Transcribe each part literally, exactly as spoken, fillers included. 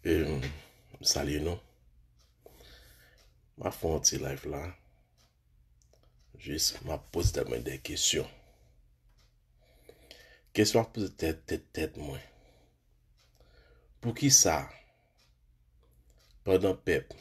E, m salye nou. M ap fè yon ti live la. Jis, m ap poze tèt mwen de kesyon. Kesyon m ap poze tèt, tèt, tèt mwen. Poukisa, pandan pèp,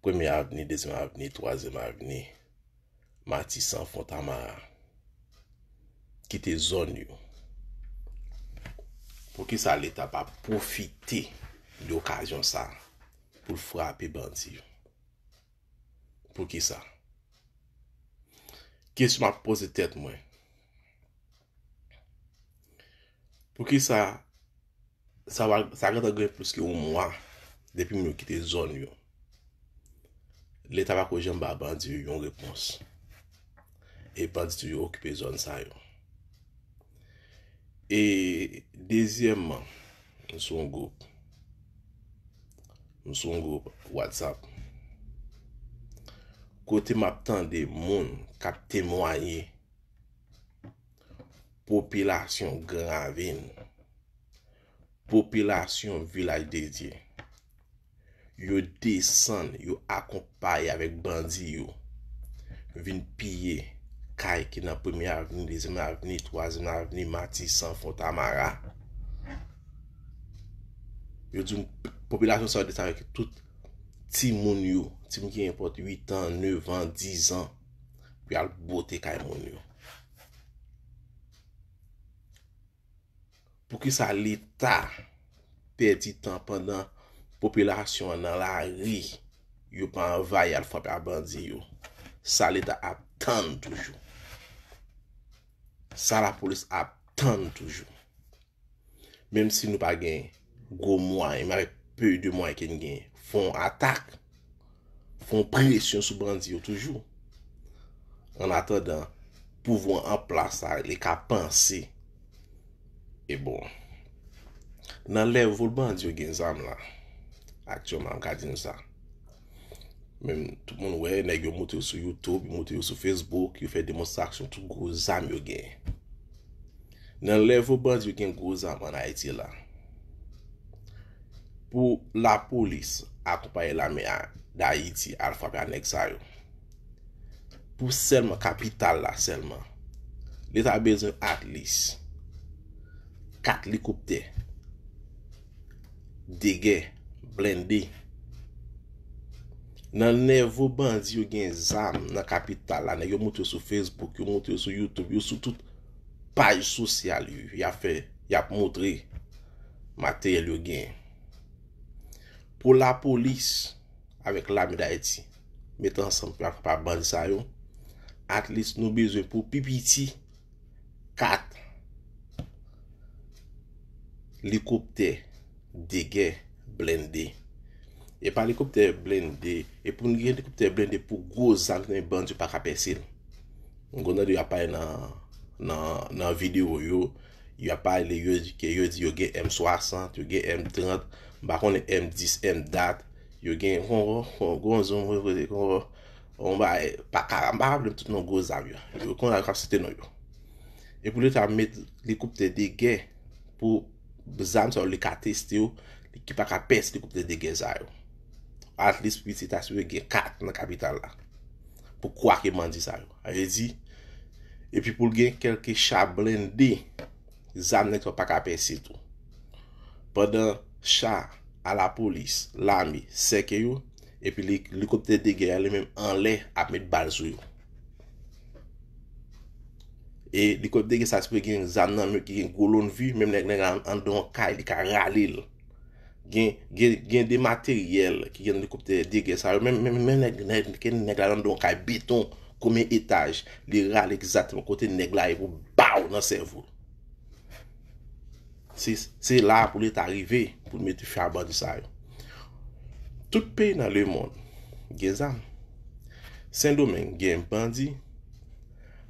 Premye Avni, Dezyèm Avni, Twazyèm Avni, Matisan, Fontamara, kite zòn yo. Poukisa Leta pa pwofite de okazyon sa a pou l frape bandi yo? Poukisa? Kesyon m ap poze tèt mwen. Poukisa sa va, sa gentan gen plis ke yon mwa depi moun yo kite zòn yo? Leta pako janm ba bandi yo yon repons. E bandi toujou okipe zòn sa yo. E dezyèmman, m sou yon gwoup. M sou yon gwoup WhatsApp. Kote m ap tande moun k ap temwaye popilasyon Gran Ravin, popilasyon Vilaj de Dye, yo desann, yo akonpaye avèk bandi yo, vin piye kay ki nan Premye Avni, Dezyèm Avni, Twazyèm Avni, Matisan, Fontamara. Yo di m, popilasyon sa yo desann avèk tout timoun yo, timoun ki gen nenpòt uit an, nèf an, diz an, pou y al bote kay moun yo. Poukisa Leta pèdi tan pandan popilasyon an nan lari, yo pa anvayi al frape a bandi yo? Sa Leta ap tann toujou? Sa lapolis ap tann toujou? Menm si nou pa gen gwo mwayen, men avèk peu de mwayen ke n gen, fè yon atak, fè yon presyon sou bandi yo toujou. An atandan, pouvwa an plas la, li ka panse. E bon, nan level bandi yo gen zam la, aktyèlman, m ka di nou sa. Men tout moun wè, nèg yo moute yo sou YouTube, yo moute yo sou Facebook, yo fè demonstrasyon tout gwo zam yo genyen. Nan level bandi yo gen gwo zam an Ayiti la, pou lapolis akonpaye lame a, d Ayiti al frape a nèg sa yo, pou sèlman kapital la sèlman, Leta bezwen at least kat likoptè de gè blende. Nan level bandi yo gen zam nan kapital la, nèg yo moute yo sou Facebook, yo moute yo sou YouTube, yo sou tout paj sosyal yo, y ap fè, y ap montre materyèl yo genyen. Pou lapolis avèk lame d Ayiti mete ansanm pou y ap frape bandi sa yo, at least nou bezwen pou pi piti kat likoptè de gè blende. E pa likoptè blende, e pou n gen likoptè blende pou gwo zam, men bandi yo pa ka pèse l. M konn tande y ap pale nan, nan, nan videyo yo, y ap pale, yo di ke yo di yo gen M swasant, yo gen M trant, m pa konnen M dis, M dat, yo gen, kon, kon, kon, zon, kon, kon, on bagay, pa ka, m pa ka vle tout non gwo zam yo. Yo konn yo k ap site non yo. E pou Leta met likoptè de gè pou zam sa yo, li ka teste yo, ki pa ka pèse likoptè de gè sa yo. At least piti ta sipoze gen kat nan kapital la. Pou kwake bandi sa yo. Sa vle di, epi pou l gen kèlke cha blende, zam nèg sa yo pa ka pèse tou. Pandan cha a lapolis, lame, sèke yo, epi li, likoptè de gè a li menm anlè ap met bal sou yo. E likoptè de gè sa sipoze gen zam nan men ki gen gwo lonvi, menm nèg, nèg la anndan yon kay, li ka rale l. Gen, gen, gen de materyèl ki gen nan likoptè de gè sa yo, menm, menm, menm nèg, nèg, gen nèg la anndan yon kay beton, konbyen etaj, li rale egzakteman kote nèg la ye pou baw nan sèvo l. Se, se la pou Leta rive pou l mete fen a bandi sa yo. Tout peyi nan lemonn gen zam. Sendomeng gen bandi,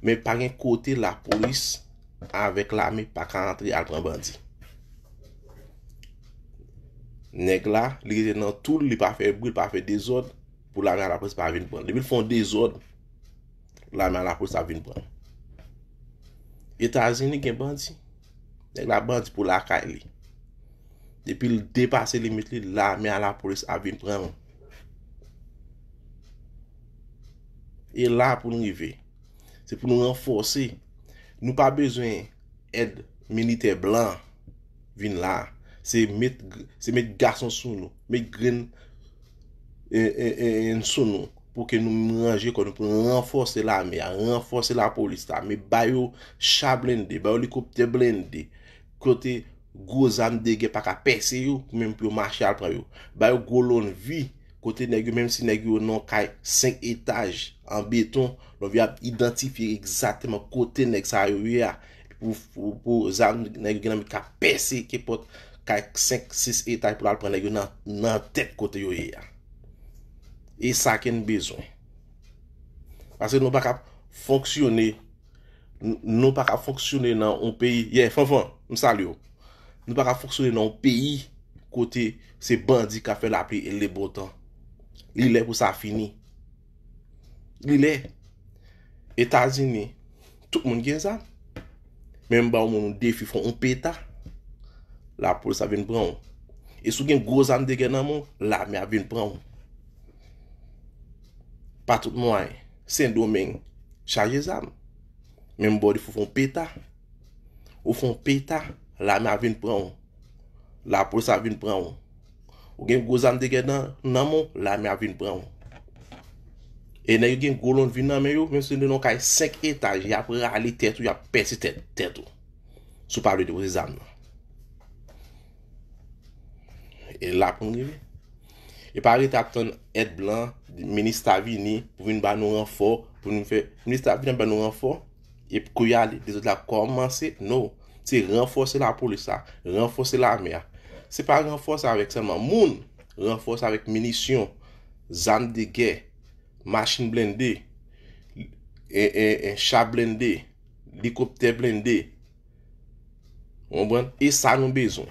men pa gen kote lapolis avèk lame pa ka antre al pran bandi. Nèg la, li rete nan tou l, li pa fè bri, li pa fè dezòd, pou lame a lapolis pa vin pran l. Depi l fè yon dezòd, lame a lapolis ap vin pran l. Etazini gen bandi. Nèg la bandi pou lakay li. Depi l depase limit li, lame a, lapolis ap vin pran w. E la pou n rive. Se pou nou ranfòse. Nou pa bezwen èd militè blan vin la. Se met, se met gason sou nou. Met grenn e, e, e, e, sou nou. Pou ke nou ranje kò nou, pou nou ranfòse lame a, ranfòse lapolis la. Men ba yo cha blende, ba yo elikoptè blende. Kote gwo zam de gè pa ka pèse yo, pou menm pou yo mache al pran yo. Ba yo gwo lonvi, kote nèg yo, menm si nèg yo nan kay senk etaj an beton, lonvi ap idantifye egzakteman kote nèg sa yo ye a. Pou, pou, pou zam nèg yo gen nan men ka pèse kenpòt kay senk, sis etaj pou l al pran nèg yo nan, nan tèt kote yo ye a. E sa ke n bezwen. Paske nou pa ka fonksyone, n-, nou pa ka fonksyone nan yon peyi, yè, Fanfan, m salye w. Nou pa ka fonksyone nan yon peyi kote se bandi k ap fè lapli e lebontan. Li lè pou sa fini. Li lè. Etazini, tout moun gen zam. Men m ba yon moun yon defi, fè yon peta. Lapolis ap vin pran w. E si w gen gwo zam de gè nan men w, lame ap vin pran w. Pa tout mwayen. Sendomeng, chaje zam. Men m ba w defi, fè yon peta. Ou fè yon peta, lame ap vin pran w. Lapolis ap vin pran w. Ou gen gwo zam de gè nan, nan men w, lame ap vin pran w. E nèg yo gen gwo lonvi nan men yo, menm si yo nan yon kay senk etaj, y ap rale tèt ou, y ap pèse tèt, tèt ou. Si w pa vle depoze zam nan. E la pou n rive. E pa rete ap tann èd blan, minista vini pou vin ba nou ranfò, pou nou fè, minista vini ap ba nou ranfò, epi kounye a, dezòd la kòmanse, no. Se ranfòse lapolis la, ranfòse lame a. Se pa ranfòse avèk sèlman moun, ranfòse avèk minisyon, zam de gè, machin blende, e, e, e, cha blende, elikoptè blende. Ou konprann? E sa nou bezwen.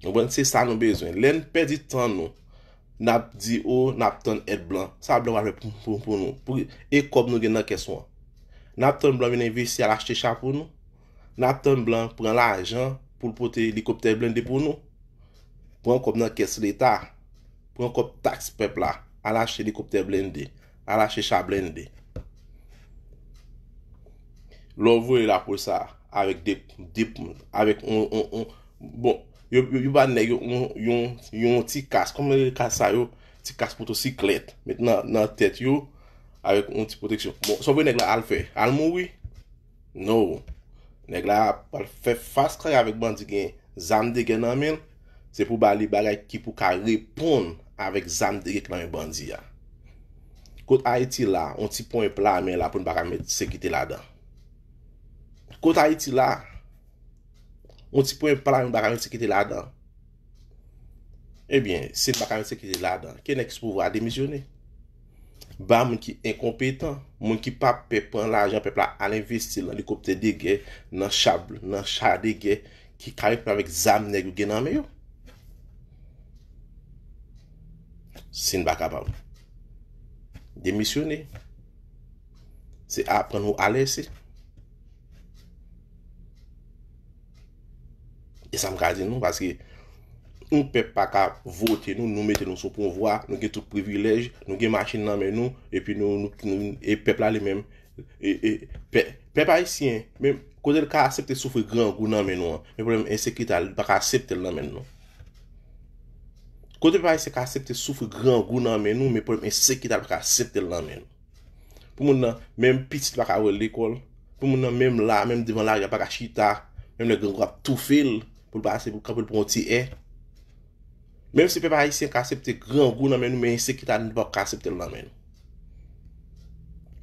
Ou konprann? Se sa nou bezwen. Lè n pèdi tan nou, n ap di, o, n ap tann èd blan. Sa blan va fè pou, pou, pou nou? Pou, e kòb nou gen nan kès nou an? N ap tann blan vin envesti, al achte cha pou nou? N ap tann blan pran lajan pou l pote elikoptè blende pou nou? Pran kòb nan kès leta. Pran kòb taks pèp la. Al achte elikoptè blende. Al achte cha blende. Lè w voye lapolis sa avèk de, de, avèk yon, yon, yon, bon, yo, yo, yo ba nèg yo yon, yon, yon ti kas, kòman yo rele kas sa yo? Ti kas motosiklèt, met nan, nan tèt yo, avèk yon ti pwoteksyon. Bon, sa w voye nèg la al fè? Al mouri? No. Nèg la pral fè fas kare avèk bandi, gen zam de gè nan men l, se pou ba li bagay ki pou ka reponn avèk zam de gè ki nan men bandi a. Kot Ayiti la, yon ti pwen pla men la pou n pa ka met sekirite ladan? Kot Ayiti la, yon ti pwen pla men pa ka met sekirite ladan? Ebyen, si n pa ka met sekirite ladan, ke nèg sou pouvwa a demisyone. Ba moun ki enkonpetan, moun ki pa pè pran lajan pèp la al envesti nan elikoptè de gè, nan cha, nan cha de gè, ki ka reponn avèk zam nèg yo gen nan men yo. Si n pa kapab, demisyone. Se aprann ou a lèse. E sa m ka di nou, paske yon pèp pa ka vote nou, nou mete nou sou pouvwa, nou gen tout privilèj, nou gen machin nan men nou, epi nou, nou, nou, e pèp la li menm, e, e, pè-, pèp ayisyen, men kote l ka aksepte soufri grangou nan men nou an, men pwoblèm ensekirite a, li pa ka aksepte l nan men nou. Kote pèp ayisyen ka aksepte soufri grangou nan men nou, men pwoblèm ensekirite a, li pa ka aksepte l nan men nou. Pou moun nan, menm pitit pa ka voye l lekòl. Pou moun nan, menm la, menm devan lari a, pa ka chita. Menm lè grangou ap toufe l, pou l pase, pou l kanpe l pran yon ti è. Menm si pèp ayisyen ka aksepte grangou nan men nou, men ensekirite a, nou pa ka aksepte l nan men nou.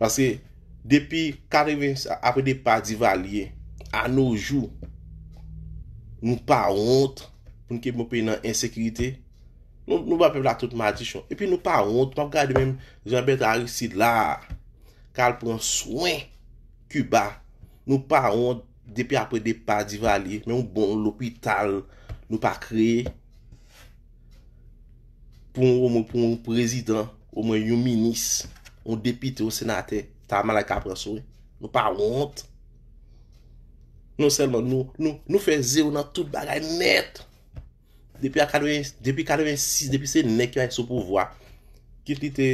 Paske, depi katreven, apre depa Divalye, a no jou, nou pa wont pou n kenbe yon peyi nan ensekirite. Nou, nou ba pèp la tout madichon. Epi nou pa wont, m ap gade menm jan Bèto Aristide la, k al pran swen Kiba. Nou pa wont, depi apre depa Divalye, men yon bon lopital nou pa kreye. Pou yon, pou yon prezidan, omwen yon minis, yon depite, yon senatè, ta malad ka pran swen. Nou pa wont. Non sèlman nou, nou, nou fè zewo nan tout bagay nèt. depi a katreven, depi katreven sis, depi se nèg ki sou pouvwa, kit li te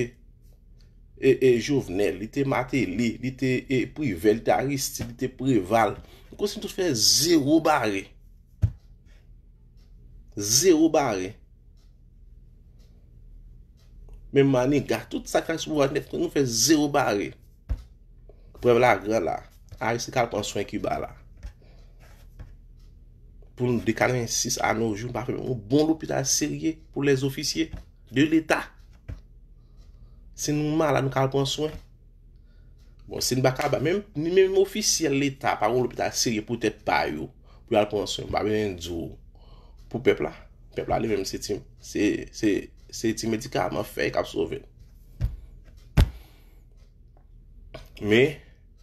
e, e Jovenel, li te Martelly, li te e Privè, li te Aristide, li te Preval. Konsi nou tout fè zewo bare. Zewo bare. Menm Maniga, tout sa k sou pouvwa nèt, nou fè zewo bare. Prèv la gran la. Aristide k al pran swen Kiba la. Pou nou de katreven sis a no jou, nou pa fè yon bon lopital serye pou lèzofisye de Leta. Si nou malad, nou ka al pran swen. Bon, si n pa ka ba, menm, ni menm ofisyèl Leta pa gen lopital serye pou tèt pa yo, pou y al pran swen. M pa bezwen di w pou pèp la. Pèp la li menm se ti, se, se, se ti medikaman fèy k ap sove l. Men,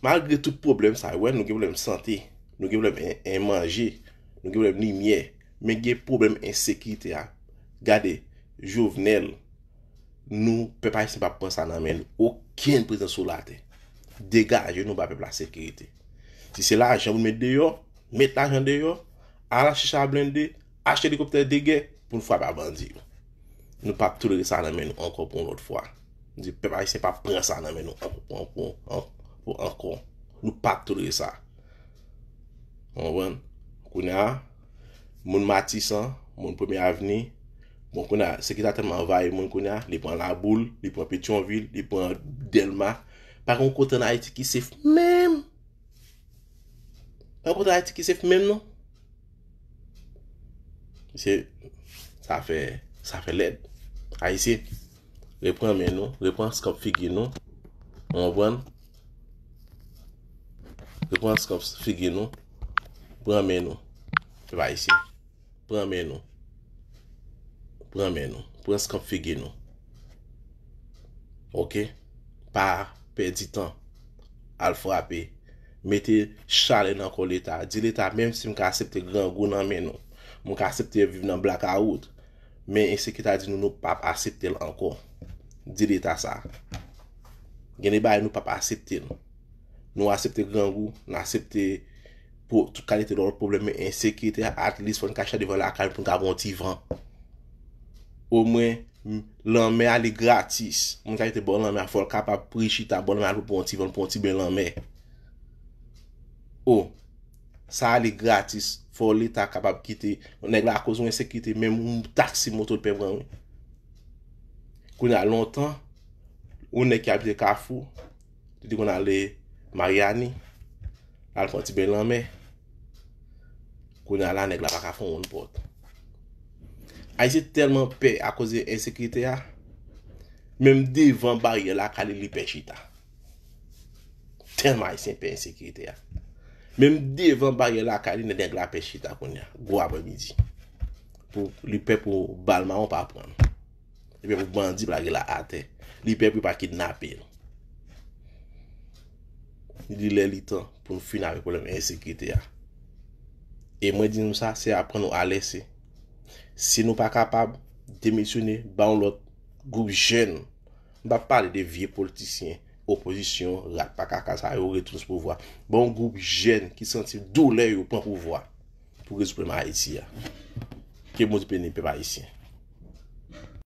malgre tout pwoblèm sa yo, wè, nou gen pwoblèm sante, nou gen pwoblèm en, en manje, nou gen pwoblèm limyè, men gen pwoblèm ensekirite a. Gade, Jovenel, nou, pèp ayisyen p ap pran sa nan men nou. Okenn prezidan sou latè. Degaje nou ba pèp la sekirite. Si se lajan pou n met deyò, met lajan deyò, al achte cha blende, achte elikoptè de gè pou n frape a bandi yo. Nou p ap tolere sa nan men nou ankò pou yon lòt fwa. M di pèp ayisyen p ap pran sa nan men nou ankò pou, pou, pou, pou ankò. Nou p ap tolere sa. Ou konprann? Kounye a, moun Matisan, moun Premye Avni, bon, kounye a, sekirite a tèlman anvayi moun kounye a, li pran Laboul, li pran Petyonvil, li pran Dèlma. Pa gen yon kote ann Ayiti ki sef menm. Pa gen yon kote ann Ayiti ki sef menm, non. Se, sa fè, sa fè lèd. Ayisyen, repran men nou, repran skanp figi nou. Ou konprann? Repran skanp figi nou. Pran men nou. Pèp ayisyen. Pran men nou. Pran men nou. Pran skanp figi nou. Oke? Pa pèdi tan. Al frape. Mete chalè nan kò Leta. Di Leta, menm si m ka aksepte grangou nan men nou, m ka aksepte viv nan blakawout, men ensekirite a di nou, nou p ap aksepte l ankò. Di Leta sa. Gen de bagay nou p ap aksepte l. Nou aksepte grangou, n aksepte pou tout kalite lòt pwoblèm, men ensekirite a, at least, fò n ka chita devan lakay pou n ka pran yon ti van. Omwen, m, lanmè a li gratis. Moun k ap rete bò lanmè a, fò l kapab pri chita bò lanmè a pou pran yon ti van, pou yon ti beny lanmè. O, sa a li gratis. Fò Leta kapab kite. Nèg la akoz yon ensekirite, menm yon taksi moto l pè pran, wi. Kounye a lontan, yon nèg ki abite Kafou, li te konn ale Maryani, al pran ti beny lanmè. Kounye a la, nèg la pa ka fè yon wonn pòt. Ayisyen tèlman pè akoz de ensekirite a, menm devan baryè lakay li, li pè chita. Tèlman Ayisyen pè ensekirite a. Menm devan baryè lakay li, nèg la pè chita kounye a, gwo aprèmidi. Pou, li pè pou bal mawon pa pran l. Li pè pou bandi plage l atè. Li pè pou yo pa kidnape l. Li lè li tan pou nou fini avèk pwoblèm ensekirite a. E mwen di nou sa, se aprann nou alèse. Si nou pa kapab, demisyone, ba yon lòt gwoup jèn. M p ap pale de vye politisyen, opozisyon, rat pa kaka sa yo, retounen sou pouvwa. Ba yon gwoup jèn ki santi doulè yo pran pouvwa pou rezoud pwoblèm Ayiti a. Ke Bondye beni pèp ayisyen.